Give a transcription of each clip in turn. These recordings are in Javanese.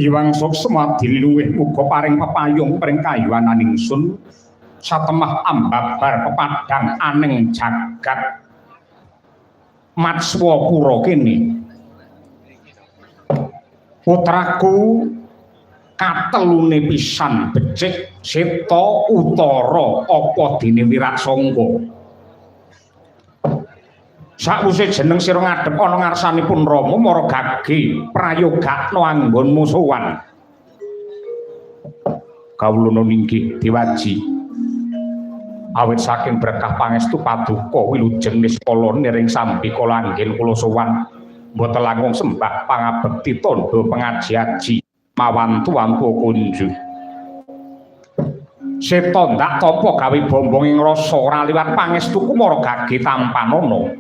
Iwang suksma diniluwih muga paring pepayung pring kayuwanan ingsun satemah ambabar pepadang aning jagat Matswapura kene. Putraku katelune pisan becik Seta Utara apa dene Wiratsangka. Sakwise jeneng sira ngadhep ana ngarsanipun Rama mara gage prayogakna anggonmu sowan. Kawula ninggih Dewaji. Awit saking berkah pangestu paduka wilujeng niskala niring sambi kala anggen kula sowan mboten langkung sembah pangabekti tandha pengaji-aji mawantu-wantu kunju. Seta ndak tapa gawe bombong ing rasa ora liwat pangestuku mara gage tampanana.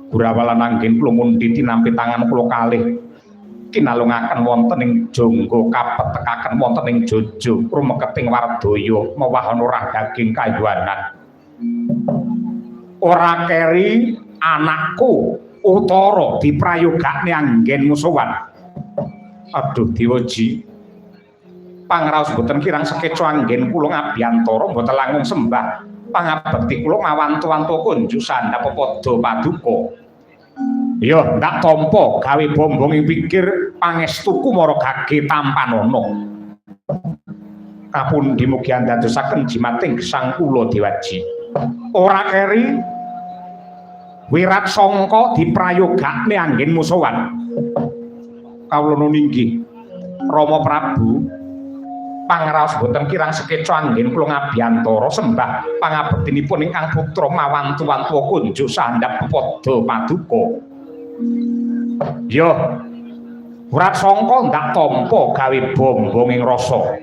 Gurawalan anggen kula mundhi tinampi tangan kula kalih kinalungaken wonten ing jangga kapetekaken wonten ing jojo rumeketing wardaya mewahana rah daging kayuwanan. Ora keri anakku Utara diprayogakne anggen musuhan. Aduh Dewaji, pangraos boten kirang sekeca anggen kula ngabiyantara mboten langkung sembah pangabekti kula mawantu-wantu kunjuk sandhap pepada paduka. Ya ndak tampa gawe bombong ing pikir pangestuku mara gage tampanana. Kapundi mugi andadosaken jimating gesang kula Dewaji. Ora keri Wiratsangka diprayogakne anggen musuhan. Kawula nunggih Rama Prabu, pangraos boten kirang sekeca anggen kula ngabiyantara sembah pangabektinipun ingkang putra mawantu-wantu kunjuk sandhap pepada paduka. Ya Wiratsangka ndak tampa gawe bombong ing rasa.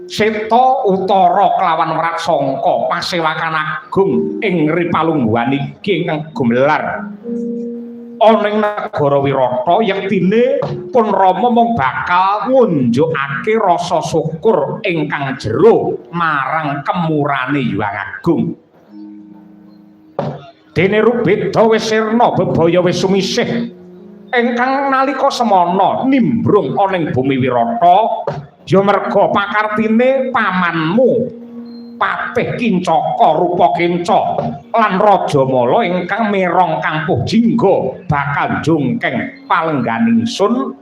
Seta Utara kelawan Wiratsangka pasewakan agung ing ripalungguhan iki ingkang gumelar ana ing negara Wirata, yektine pun Rama mung bakal ngunjukake rasa syukur ingkang jero marang kemurane Hyang Agung. Dene Rubeda wis sirna bebaya wis sumisih ingkang nalika semana nimbrung ana ing bumi Wirata ya merga pakartine pamanmu Patih Kincaka rupa Kenca lan Rajamala ingkang merong kampuh jingga bakal jungkeng palengganing sun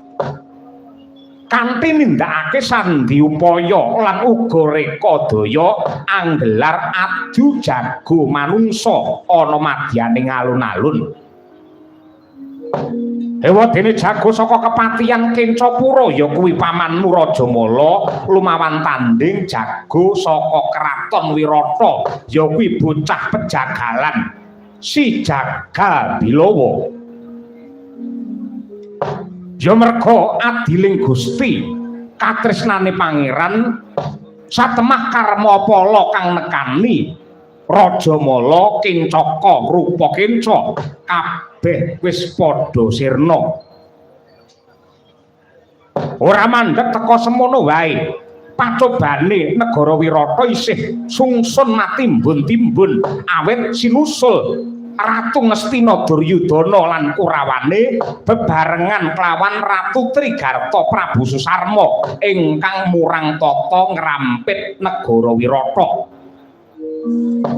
kanthi nindakake sandi upaya lan uga rekadaya anggelar adu jago manungsa ana madyaning alun-alun. Hewadene jago saka kepatihan Kencapura ya kuwi pamanmu Rajamala lumawan tanding jago saka kraton Wirata ya kuwi bocah pejagalan si Jagal Bilawa. Ya merga adiling Gusti katresnane pangeran satemah karma pala kang nekani Rajamala Kencaka rupa Kenca kabeh wis padha sirna. Ora mandheg teka semono wae. Pacobane negara Wirata isih sungsun matimbun-timbun awit sinusul Ratu Ngastina Duryudana lan Kurawane bebarengan kelawan Ratu Trigarta Prabu Susarma ingkang murang tata ngrampit negara Wirata.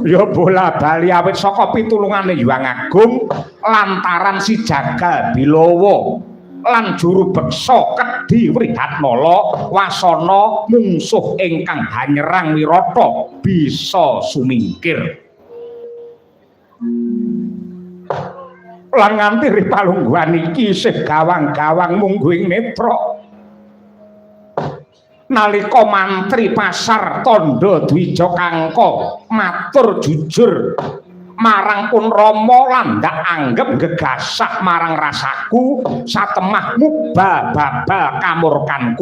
Ya bola bali awit saka pitulungane Hyang Agung lantaran si Jagal Bilawa lan juru beksa Kedhi Wrihatnala wasana mungsuh ingkang hanyerang Wirata bisa sumingkir. Lan nganti ripalungguhan iki isih gawang-gawang mungguing netra. Nalika mantri pasar tandha Dwija Kangka matur jujur marang pun Rama lan ndak anggep gegasak marang rasaku satemah mubal babal kamurkanku.